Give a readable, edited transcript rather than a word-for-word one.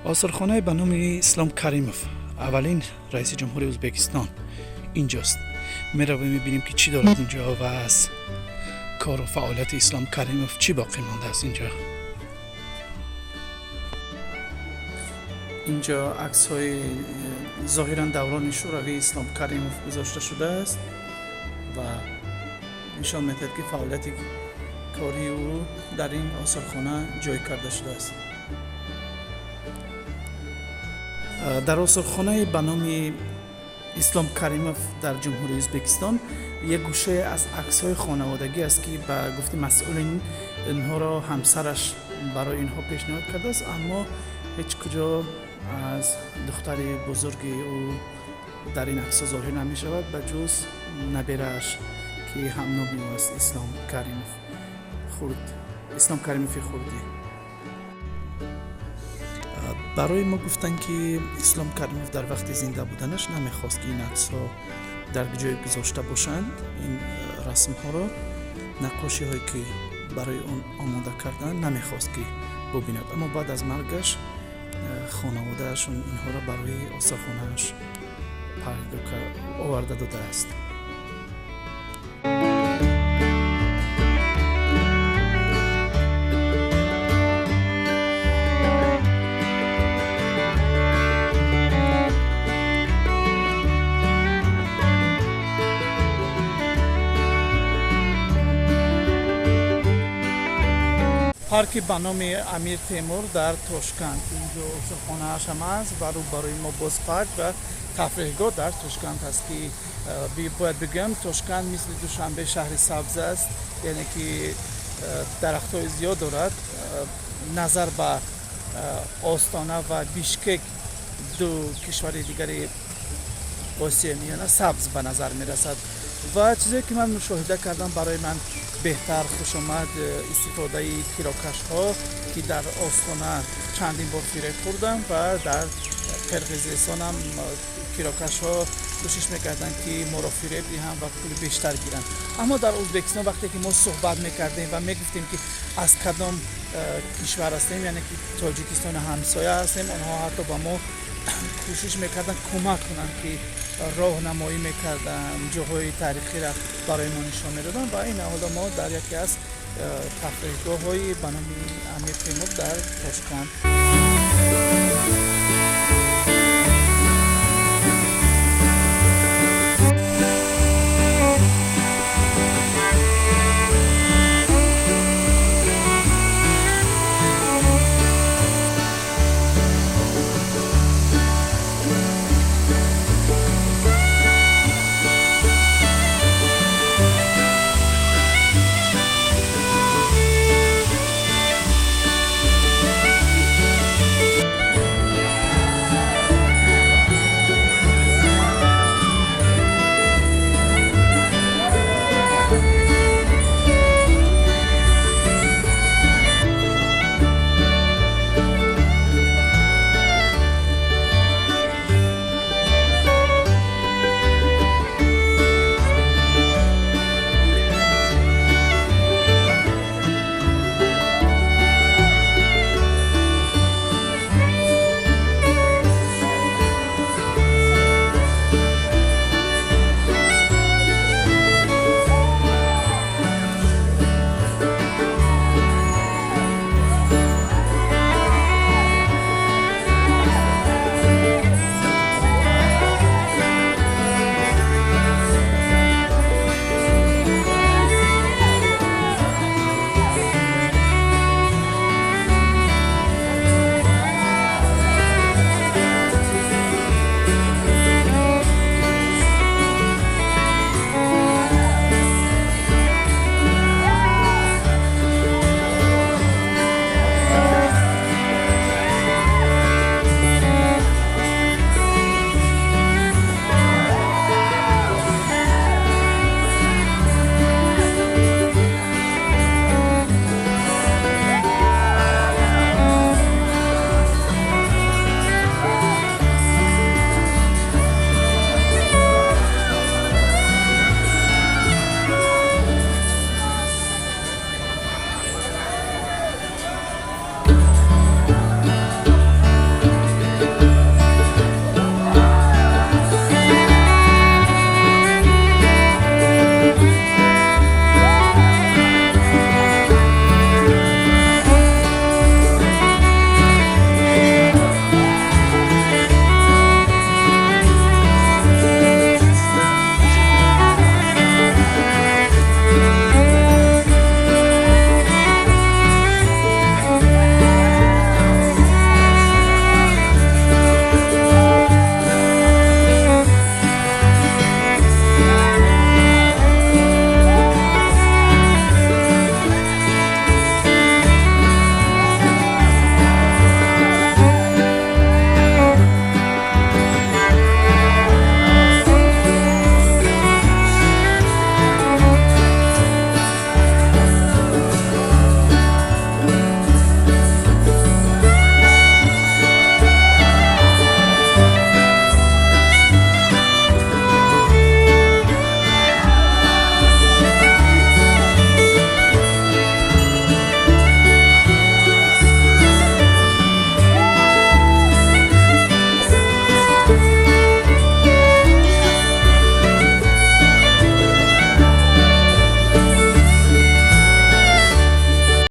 Осорхонаи ба номи Ислом Каримов, аввалин раиси ҷумҳури Ӯзбекистон, инҷост. Меравем, мебинем, ки чӣ дорад инҷо ва аз кору фаъолияти Ислом Каримов чӣ боқӣ мондааст инҷо. Инҷо аксҳои зоҳиран даврони шӯравии Ислом Каримов гузошта шудааст ва нишон медиҳад, ки фаъолияти кории ӯ дар ин осорхона ҷой карда шудааст. Дар осорхонаи ба номи Ислом Каримов дар Ҷумҳурии Ӯзбекистон як гӯшае аз аксҳои хонаводагӣ аст, ки ба гуфти масъулин инҳоро ҳамсараш барои инҳо пешниҳод кардааст, аммо ҳеҷ куҷо аз духтари бузурги ӯ дар ин аксҳо зоҳир намешавад, ба ҷуз наберааш, ки ҳамноми ӯ аст, Ислом Каримов хурд, Ислом Каримови хурдӣ. Барои мо гуфтанд, ки Ислом Каримов дар вақти зинда буданаш намехост, ки ин аксҳо дар ҷое гузошта бошанд. Ин расмҳоро, наққошиҳое, ки барои он омода карданд, намехост, ки бубинад, аммо баъд аз маргаш хонаводаашон инҳоро барои осорхонааш пайдо оварда додааст. Парки ба номи Амир Темур дар Тошканд, инҷо осорхонааш ҳам аст ва рӯбарӯи мо боз парк ва тафриҳгоҳ дар Тошканд аст, ки бояд бигӯям, Тошканд мисли Душанбе шаҳри сабз аст, яъне ки дарахтҳои зиёд дорад. Назар ба Остона ва Бишкек, ду кишвари дигари Осиёи Миёна, сабз ба назар мерасад. Ва чизе ки ман мушоҳида кардам, барои ман беҳтар хуш омад истифодаи кирокашҳо, ки дар Остона чандин бор фиреб хӯрдам ва дар Қирғизистонам кирокашҳо кӯшиш мекарданд, ки моро фиреб диҳанд ва пули бештар гиранд. Аммо дар Ӯзбекистон вақте ки мо суҳбат мекардем ва мегуфтем, ки аз кадом кишвар ҳастем, яъне ки Тоҷикистони ҳамсоя ҳастем, онҳо ҳатто ба мо кӯшиш мекарданд кӯмак кунанд, ки роҳнамоӣ мекарданд, ҷоҳои таърихиро барои мо нишон медоданд. Ва ин ҳоло мо дар яке аз тафриҳгоҳҳои ба номи Амир Темур дар Тошканд.